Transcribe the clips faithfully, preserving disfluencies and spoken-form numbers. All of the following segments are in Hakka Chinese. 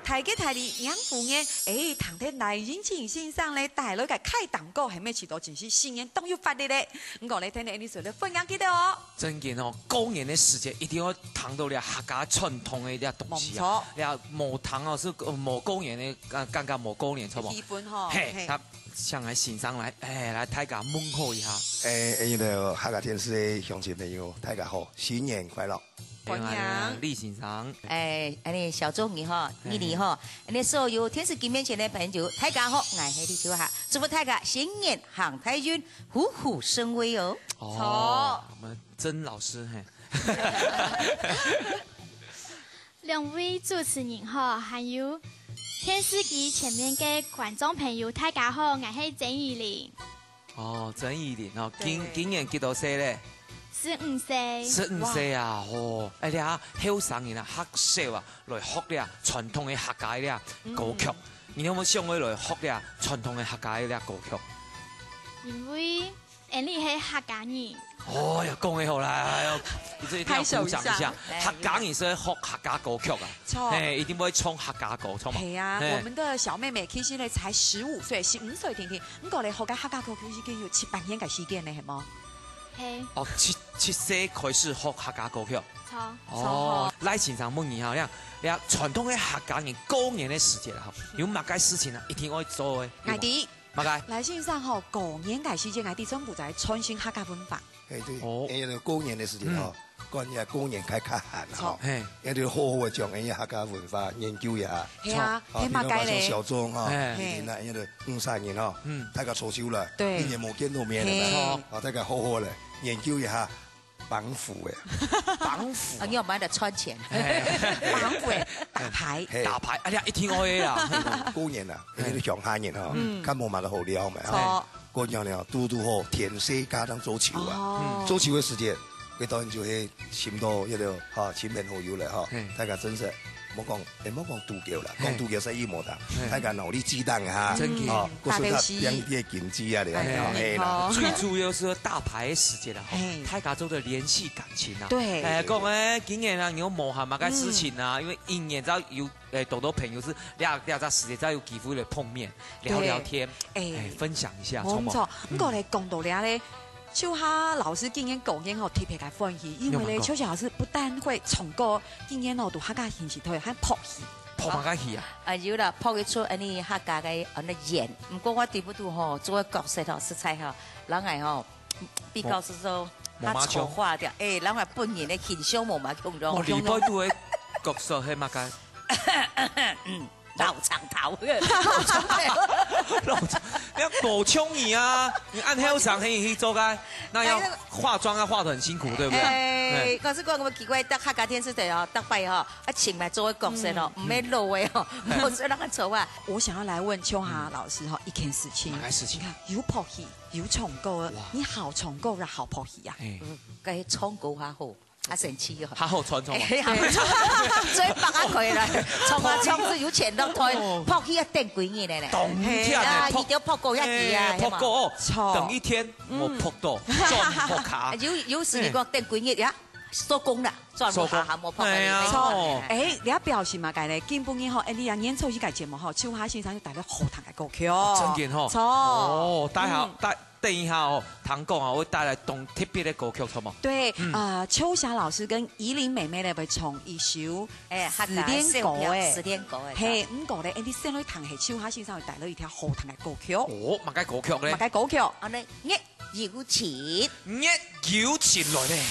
大吉大利迎虎年，誒，聽得賴英俊先生咧帶來个開講歌，係毋係試著真係新年當有活力咧？毋過咧，聽得你說得分享記得哦。真緊哦，過年个時節一定愛聽到這客家傳統个這東西啊，無錯。這無聽哦，係，呃，無過年个，感，感覺無過年，著無？氣氛吼，嘿，嘿。啊，想來先生來，誒，來大家問候一下。誒，誒，那個客家電視个鄉親朋友，大家好，新年快樂！ 歡迎。李先生。誒，恁呢小祝你吼，嘿。你好吼，恁呢所有電視機面前个朋友，大家好，𠊎係李秋霞，祝福大家新年行大運，虎虎生威哦。哦，著。我們曾老師，嘿。兩位主持人好，還有電視機前面个觀眾朋友，大家好，𠊎係曾怡玲。 哦，曾怡玲哦，今，對。今年幾多歲咧？十五歲。十五歲啊，哇。哦，哎呀，後生人啊，較少啊，來學這傳統个客家个歌曲。嗯。你有無想過來學這傳統个客家个歌曲？因為𠊎係客家人。哦呀，講得好啦，哎喲，你這一定要鼓掌一下。拍手一下。客家人係學客家歌曲啊。 著。嘿，一定會唱客家歌，著無？係啊，嘿。我們的小妹妹其實呢才十五歲，十五歲定定，毋過呢，學个客家歌曲已經有七八年个時間了，係無？係。哦，七，七歲開始學客家歌曲。著。哦，著。賴先生問你哈，這，這傳統个客家人過年个時節哈，有麼个事情啊，一定愛做个？𠊎知。麼个？賴先生吼，過年个時節，𠊎知全部在傳承客家文化。 哎，對，哦。哎，那個過年的時節吼，嗯。講一下過年該較閒吼，著。嘿。哎，就好好个將哎客家文化研究一下。係啊，著。啊，係麼个咧？比如講像小鍾吼，哎。你那，哎，就五十年吼，嗯。大家坐久了，對。一年無見到面了嘛，嘿。啊，大家好好个研究一下挷虎哎。挷虎啊。啊，你有買的穿錢。哎。挷虎哎，打牌。嘿。打牌，哎呀，一定會啦。過年啦，哎。因為鄉下人吼，嗯。較無麼个好尞嘛，著。吼。 過年了，堵堵好，天時該當做球啊。哦。嗯。做球个時節，佢當然就係尋到一個，哈，親朋好友了，哈。嘿。大家真係，莫講，哎，莫講賭球了，嘿。講賭球生意無大，嘿。大家腦力激盪哈，真的。哈，嗯，過去佢打遊戲。變啲經濟啊，你看，哎，嘿啦。哦。最主要係打牌个時節啦，吼，嘿。大家做得聯繫感情啊。對。哎，講，哎，今年啊，你有無閒麼个事情啊？嗯。因為一年只要有 哎，多多朋友係這，這隻時節正有機會來碰面，聊聊天，對。哎，哎，分享一下，著無？無錯，嗯。毋過咧，講到這咧，秋霞老師今年過年吼，特別个歡喜，因為咧，有無？秋霞老師不但會唱歌，今年吼，都客家電視台還拍戲。拍麼个戲啊？啊，有啦，拍一齣恁呢客家个恁呢演，毋過我知毋知吼，做个角色吼，實在吼，人來吼， 比較係說，無，無麼个像。較醜化點，哎，人話本人个形象無麼个共樣。哦，禮拜六个角色係麼个？嗯，老長頭。老長頭。老長，你要狗窮你啊！你恁後生可以去做个，那要哎，那個化妝要化得很辛苦，對不對？哎，哎。可是講我奇怪，到客家電視台哦，逐擺吼，啊，請來做个角色哦，嗯。毋係老个哦，嗯。毋係人个醜啊。我想要來問秋霞老師哈，嗯。一件事情。麼个事情？你看，有拍戲， 有唱歌啊，哇。你好唱歌也好拍戲啊。嘿。嗯，該唱歌較好，較神奇哦。較好傳統啊。哎呀，所以放下佢了，唱啊唱是有錢落台，哦。拍戲要等幾日的呢。當天的，哎呀，拍，一定要拍過一日啊，哎，拍過哦，係嘛？等一天，嗯。我拍到，轉拍卡。有，有時你講等幾日呀，收工了。 轉無下下無拍个，收工。哎呀，哎，哦。哎，你要表示嘛，該咧，今晡日吼，哎，你啊，年初一个節目吼，秋霞先生又帶來好聽个歌曲哦。哦，真个吼。著。哦，待下，嗯。待，等一下哦，聽講啊，會帶來當特別个歌曲，著無？對，嗯。呃，秋霞老師跟怡玲妹妹呢，會唱一首哎，客家的失戀歌，哎。失戀歌，哎。嘿，毋過咧，哎，你先來聽下，秋霞先生會帶來一條好聽个歌曲。哦，麼个歌曲咧？麼个歌曲？啊，你，你 有請。熱有情來咧。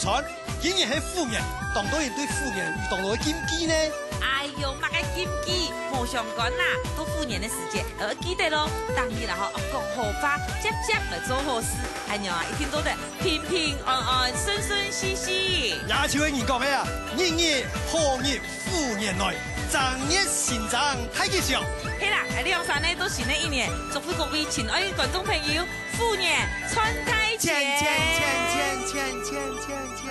傳，今年係虎年，當多人對虎年有當多个禁忌呢。哎喲，麼个禁忌，無相干啦，到虎年个時節，愛記得咯，逐日啊吼，愛講好話，輒輒來做好事，恁樣啊，一定做得平平安安、順順序序。也就係人講个啊，日日好日虎年來，正月新正大吉祥。係啦，這樣呢，到新个一年，祝福各位親愛个觀眾朋友，虎年賺大錢！錢錢錢錢錢錢錢錢！